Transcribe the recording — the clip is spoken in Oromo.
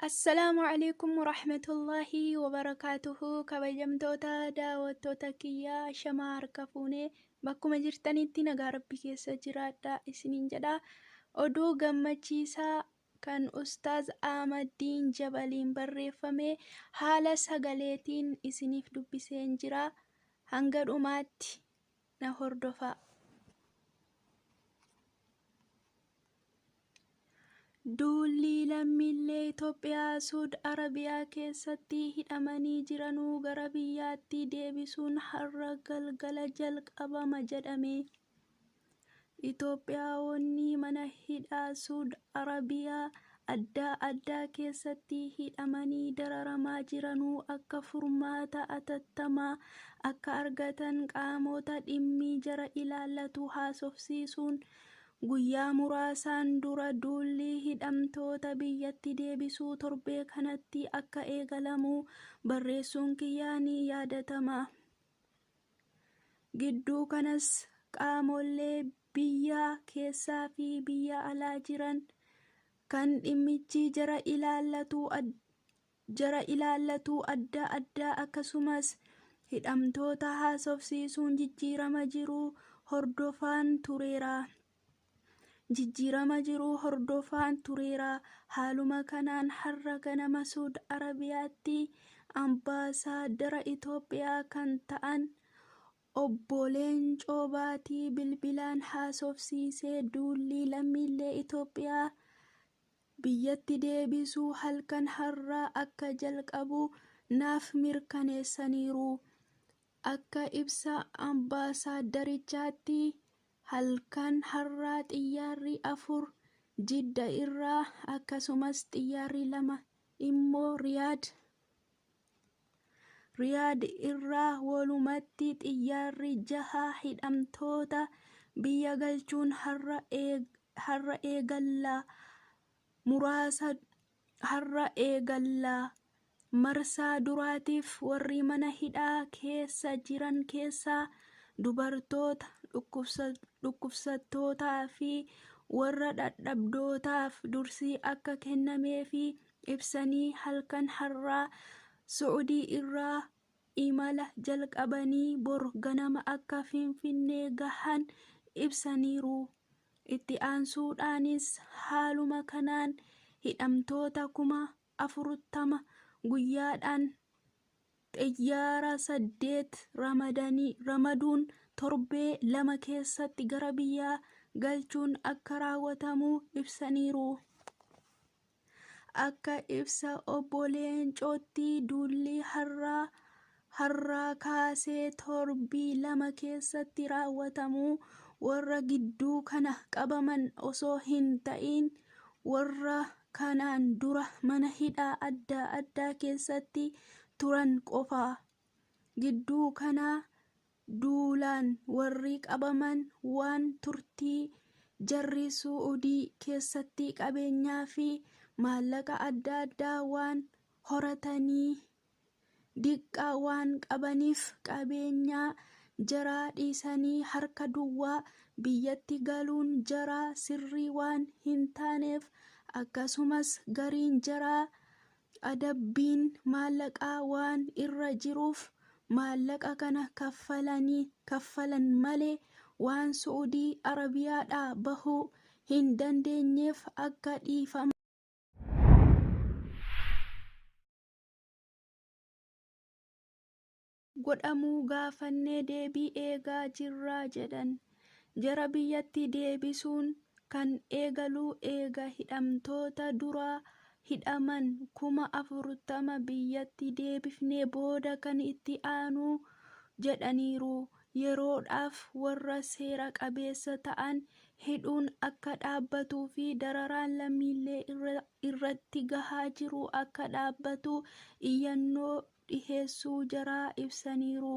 Assalaamu alaikum warahmatullaahi wabarakaatuhu. Kabajamtoota daawwattoota kiyyaa, shamaa harka fuunee, bakkuma jirtanitti nagaa rabbi keessa jiraadha isiniin jedha. Oduu gammachiisaa kan Ustaaz Ahmaddiin Jabaliin barreeffame haala sagaleetiin isiniif dubbiseen jira. Hanga dhumaatti na hordofaa. Duulli lammiilee Itoophiyaa Suud Arabiyaa keessatti hidhamanii jiranuu gara biyyaatti deebisuun har'a galgala jalqabama jedhame. Itoophiyaawonni mana hidhaa Suud Arabiyaa adda addaa keessatti hidhamanii dararamaa jiranuu akka furmaata atattamaa akka argatan qaamota dhimmi jara ilaallatu haasofsiisuun guyyaa muraasaan dura duulli hidhamtoota biyyatti deebisuu torbee kanatti akka eegalamu barreessuun kiyyaa ni yaadatama. Gidduu kanas qaamolee biyya keessaa fi biyya alaa jiran kan dhimmichi jara ilaallatu adda addaa, akkasumas hidhamtoota haasofsiisuun jijjiirama jiru hordofaan tureera. Jijjiirama jiru hordofaan tureera. Haaluma kanaan har'a ganama Suud Arabiyaatti ambaasaaddara Itoophiyaa kan ta'an Obbo Leencoo Baatii bilbilaan haasofsiisee, duulli lammiilee Itoophiyaa biyyatti deebisuu halkan har'aa akka jalqabu naaf mirkaneessaniiru. Akka ibsa ambaasaaddarichaatti, halkan har'aa xiyyaarri afur Jidda irraa, akkasumas xiyyaarri lama immoo Riyaad irraa, walumatti xiyyaarri jaha hidhamtoota biyya galchuun har'a eegalla. Marsaa duraatiif warri mana hidhaa keessa jiran keessaa dubartoota, dhukkubsattootaa fi warra dadhabdootaaf dursi akka kennameefi ibsanii, halkan har'aa Su'udii irraa imala jalqabanii bor ganama akka Finfinnee gahan ibsaniiru. Itti aansuudhaanis haaluma kanaan hidhamtoota 40,000 guyyaadhaan xiyyaara saddeet ramaduun torbee 2 keessatti gara biyyaa galchuun akka raawwatamu ibsaniiru. Akka ibsa Obbo Leencootti, duulli har'aa kaasee torbii 2 keessatti raawwatamu warra gidduu kana qabaman osoo hin ta'in warra kanaan dura mana hidhaa adda addaa keessatti turan qofa. Gidduu kana duulaan warri qabaman waan turtii jarri Su'uudii keessatti qabeenyaa fi maallaqa adda addaa waan horatanii diqqaa waan qabaniif, qabeenyaa jaraa dhiisanii harka duwwaa biyyatti galuun jaraa sirrii waan hin taaneef, akkasumas gariin jaraa adabbiin maallaqaa waan irra jiruuf maallaqa kana kaffalan malee waan Su'uudii Arabiyaadhaa bahuu hin dandeenyeef akka dhiifama godhamuu gaafannee deebii eegaa jirraa jedhan. Jara biyyatti deebisuun kan eegalu eega hidhamtoota duraa hidhaman 40,000 biyyatti deebifnee booda kan itti aanu jedhaniiru. Yeroodhaaf warra seera qabeessa ta'an hidhuun akka dhaabbatuu fi dararaan lammiilee irratti gahaa jiru akka dhaabbatu iyyannoo dhiheessuu jaraa ibsaniiru.